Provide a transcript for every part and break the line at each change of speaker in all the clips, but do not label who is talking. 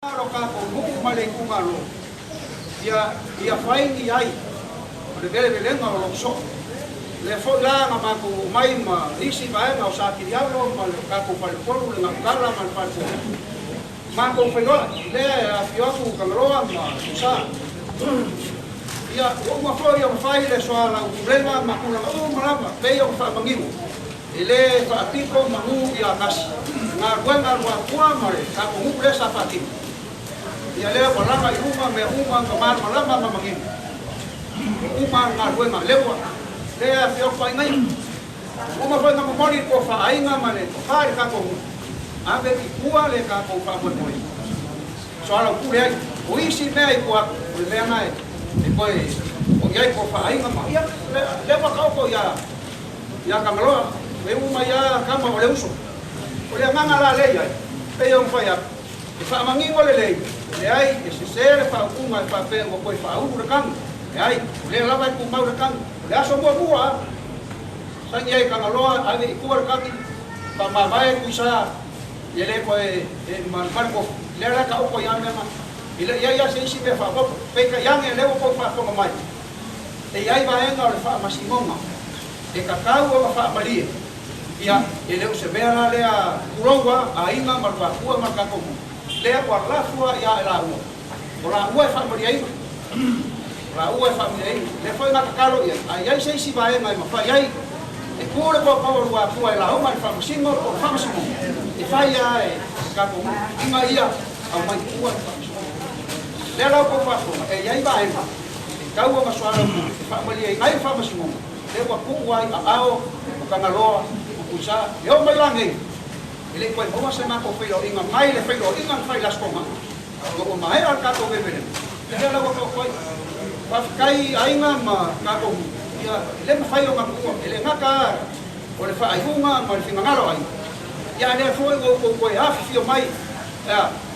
Lo tatou nuu ma le itumalo, ia fai ni ai o le velevelega o lo o soo. Lea foi la na matou oo mai ma isi vaega o Sakilialo ma le tatou faletolu, le Gautala ma le Falepolo. Matou feiloai, lea e afifio atu Tagaloa ma Tusa. Ia, ua uma foi ona fai le soalaupulega ma tulaga uma lava, pei ona faamanino. E le faapito manu ia tasi, galuega luatua ma le tatou nuu lea sa faatino. Ia lea ua laga i luga mea uma ma malamalama ma manino. Ua uma le galuega lea ua lea afio atu ai nei. Ua uma foi ona momoli le tofa aiga ma le tofa i le tatou nuu. Ave i tua le tatou faamoemoe. Soalaupule ai. O isi mea i tua atu, o le mea na e toe o i ai tofa aiga ma ia lea ua taoto ia Tagaloa, e uma ia kama o le uso. O le agaga la lea i ai, pei ona fai atu, e faamanino lelei, leai e sese le faaupuga e faapea ua toe faaulu le tagi. Leai, o lea lava e tumau le tagi. O le aso muamua, saini ai Tagaloa, ave i tua le tagi, faamavae Tuisa, e le toe e malemale tofu. Lea la taoto ia mea na. I le iai a se isi mea faaopoopo. Peitai ane lea ua tou faafofoga mai. E i ai vaega o le faamasinoga e tatau ona faamalie. Ia, e le o se mea la lea tulou a aiga ma le matua ma le tatou nuu. Lea ua lafua ia e laua. O laua e faamalieina. O laua e faamalieina. Lea foi na tatalo i ai. A i ai se isi vaega e mafai ai, e tu le paopao o lua atua e lauga i le faamasino po o le faamasinoga, e fai lava e tatou nuu. Ina ia aumai i tua le faamasinoga. Lea la ua tou faafofoga, e i ai vaega e tau ona soalaupule e faamalieina ai le faamasinoga, lea ua tuu ai aao o Tagaloa ma Tuisa. E oo mai la nei, e le i toe maua se matou feiloaiga mai le feiloaiga na fai i le Aso Toonai, ina ua maea le tatou velevelega. Lea la ua taoto ai. Faafetai aiga ma tatou nuu, ia e le mafai ona tuua, e le gata o le faaiuga ma le finagalo o aiga, ia a lea foi ua outou toe afifio mai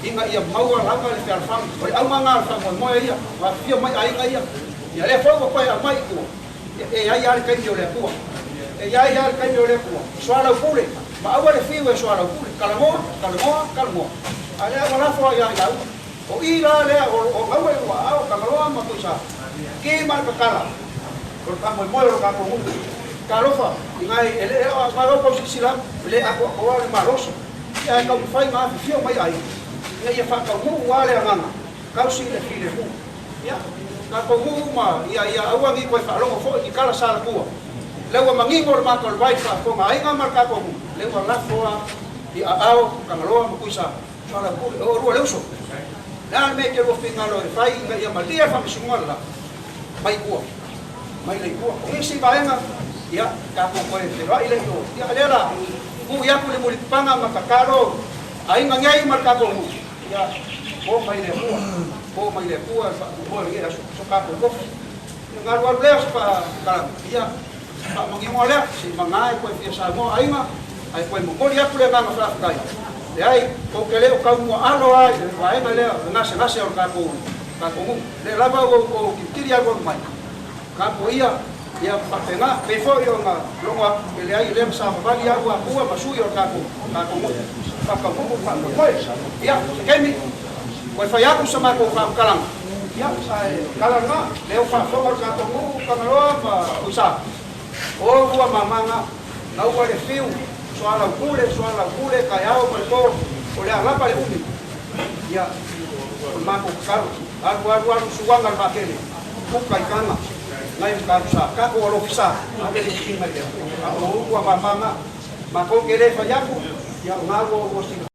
ina ia maua lava le fealofani. O le auga lena o le faamoemoe ia, ua afifio mai aiga ia, ia lea foi ua toe aumai i tua, e i ai lava le taimi o le Atua. E i ai lava le taimi o le Atua. Soalaupule, ma aua le fiu e soalaupule. Talanoa, talanoa, talanoa. A lea ua lafo ai ia i laua. O i la lea o gaua i lua aao, Tagaloa ma Tuisa, ki ma le tatala o le faamoemoe o le tatou nuu. Talofa, i nai e le o malo tou silasila atu, e le atoatoa le malosi. Ia ae taumafai ma afifio mai aiga, ina ia faataunuu lava le agaga, tausi le filemu. Ia, tatou nuu ma ia ia aua ne i toe faalogo foi ni tala salatua. Lea ua manino le mata o le vai i le faafofoga a aiga ma le tatou nuu, lea ua lafo lava i aao Tagaloa ma Tuisa. Soalaupule, o oulua le uso. O le a le mea e te lua finagalo e fai ina ia malie le faamasinoga le la? Mai tua. Mai le i tua. O nisi vaega, ia, tatou toe feiloai lea i o. Ia, lea la, tuu atu le mulipapaga ma tatalo aiga nei ma le tatou nuu. Ia, po mai le Atua. Po mai le Atua le faamoemoe o lenei aso, so tatou tofi. Ia, galualu lea o se faamatalaga. Ia, faamaninoa lea, se i maga e toe fia saunoa aiga, ae toe momoli atu le agaga faafetai. Leai, tou te le o taumuaalo lava i le vaega lea o le gasegase o le tatou nuu. Lea lava ua outou tilotili alualu mai, tapuaia ia faapena. Pei foi ona logo atu, e leai, lea na savavali lava Atua ma sui o le tatou nuu, faataunuu le faamoemoe. Ia, se taimi, toe fai atu sa matou faamatalaga, ia, ae tala lena, lea ua faafofoga le tatou nuu, Tagaloa ma Tuisa. O lua mamaga, gaua le fiu, soalaupule, soalaupule, taeao ma le po, o le a lava le umi. Ia, o le matou tatalo, alu alu alu suaga le vaatele, uka i taga, nai Matausa, tatou alofisa, ave le viiga i le Atua. A o lua mamaga, matou te le fai atu, ia o na ua silafia.